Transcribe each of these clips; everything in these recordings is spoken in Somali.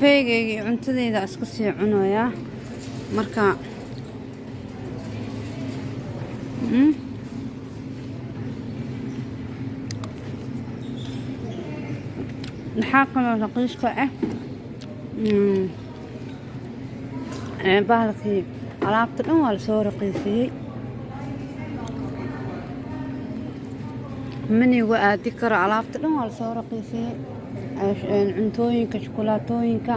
Kafeygayga iyo cuntadayda iska sii cunayaa. Marka maxaa kaloo raqiiska ah? Bahalkii alaabta dhan waa lasoo raqiisiyey. Manigu aadi karo, alaabta dhan waa lasoo raqiisiyey. Cuntooyinka, shukulaatooyinka,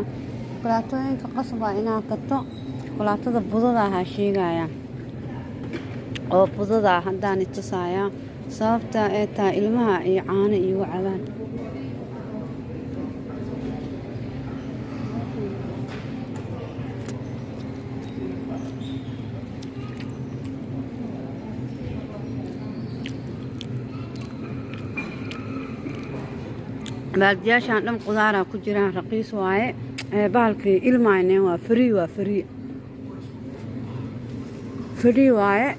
shukulaatooyinka qasbaa inaa gato. Shukulaatada budada ahaa sheegaya oo budada ah haddaan i tusayaa sababta ay tahay ilmaha iyo caano iigu cabaan. Baaldiyaashaan dhan qudaaraa ku jiraan, raqiis waaye. Bahalkii ilmayneen waa free, waa free, free waaye.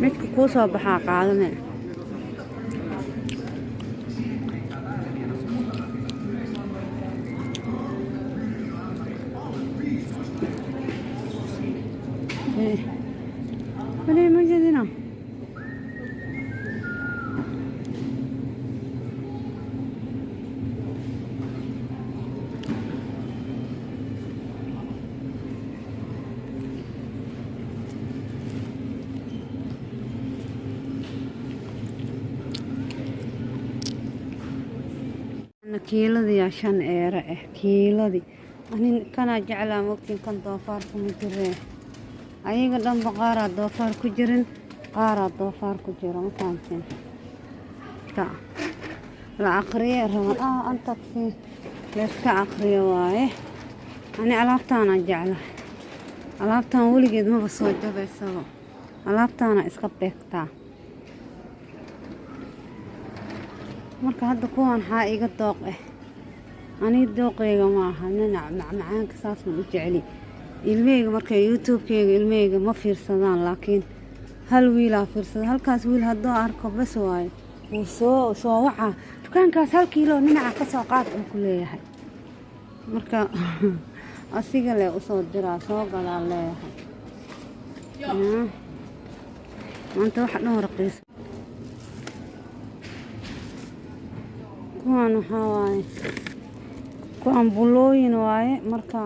Midka kuu soo baxaa qaadane. Free ma jedina. Kiiladii yaa 5 euro ah kiiladii. Anin kanaa jeclaa, mogtiin, kan doofaarka ma jiree. Ayaga dhanba qaaraa doofaar ku jirin, qaaraa doofaar ku jiro, ma fahamteen? Ka la aqriye raba ah antaksi layska aqriyo waaye. Ani alaabtaana jeclahay, alaabtaan weligeed maba soo jabaysaba, alaabtaana iska beegtaa. Marka hadda kuwan waxaa iga dooq ah, aniga dooqeyga ma aha nanac macmacaanka, saas ma u jecli. Ilmaheyga marka YouTube-keyga ilmaheyga ma fiirsadaan, laakiin hal wiilaa fiirsada. Halkaas wiil hadduu arko bas waayo, wuu soo wacaa, "Dukaankaas hal kiilo ninaca ka soo qaad," uu ku leeyahay. Marka asiga le usoo diraa, soo gadaa leeyahay. Maanta waxa dhan raqiis. Kuwan waxaa waaye kuwan bulooyin waaye. Marka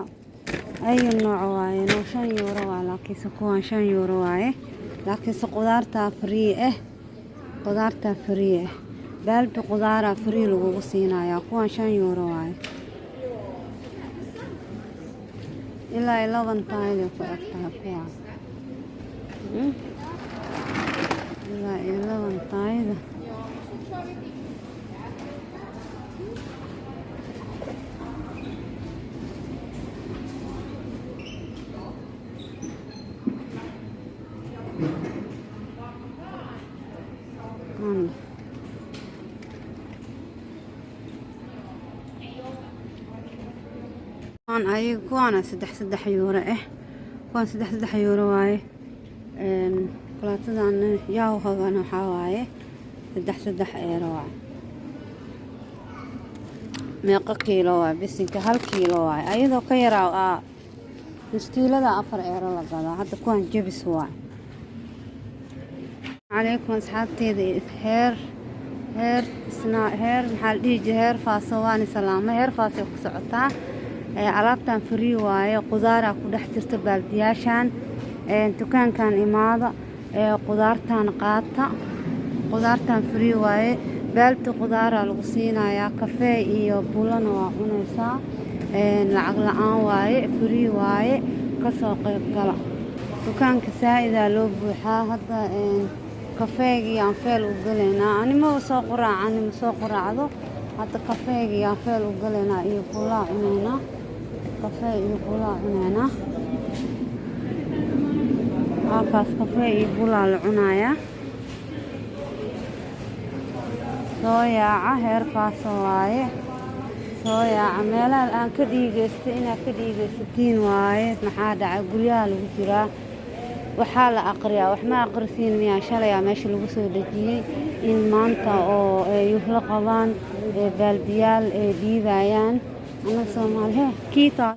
ayu nooc waaye, no, 5 euro waaye. Laakiinse kuwan 5 euro waaye, laakiinse qudaartaa free ah, qudaartaa free ah, baaldi qudaaraa free lagugu siinayaa. Kuwan 5 euro waaye, ilaa iyo laban taayday ku eg tahay kuwan. Ilaa iyo laban taayda. Kuwan ayaga kuwaana 3 3 euro ah, kuwaan 3 3 euro waaye. Kulaatadan yaaw hagan waxaa waaye 3 3 euro waaye. Meeqo kiilo waaye bisinka? 1 kiilo waaye, ayadoo ka yaraa aa nus kiilada 4 euro la gadaa. Hadda kuwan jebis waaye. Calaykum asxaabteeda heer heer isna heer, maxaa la dhihi jiray, heer faaso, waani salaamo. Heer faasay ku socotaa. Alaabtan free waaye, qudaaraa ku dhex jirta baaldiyaashan. Dukaankan imaada, qudaartan qaata, qudaartan free waaye. Baaldi qudaaraa lagu siinayaa, kafee iyo bulana waa cunaysaa, lacag la-aan waaye, free waaye. Kasoo qayb gala dukaanka, saa-idaa loo buuxaa. Hadda kafeegii aan feel u galaynaa. Ani maba soo quraacani, ma soo quraacdo. Hadda kafeegii aan feel u galaynaa iyo bulaa cunaynaa, kafee iyo bulaa cunaynaa. Halkaas kafee iyo bulaa la cunayaa. Soo yaaca, heer faaso waaye, soo yaaca. Meelaha aan ka dhiigeystay inaad ka dhiigeysatiin waaye. Maxaa dhacay? Guryaha lagu jiraa, waxaa la aqriyaa, wax ma aqrisiin miyaa? Shalayaa meesha lagu soo dejiyey in maanta oo ay yuhlo qabaan, ee baaldiyaal ay dhiibayaan. Annaga Soomaali hee kiita.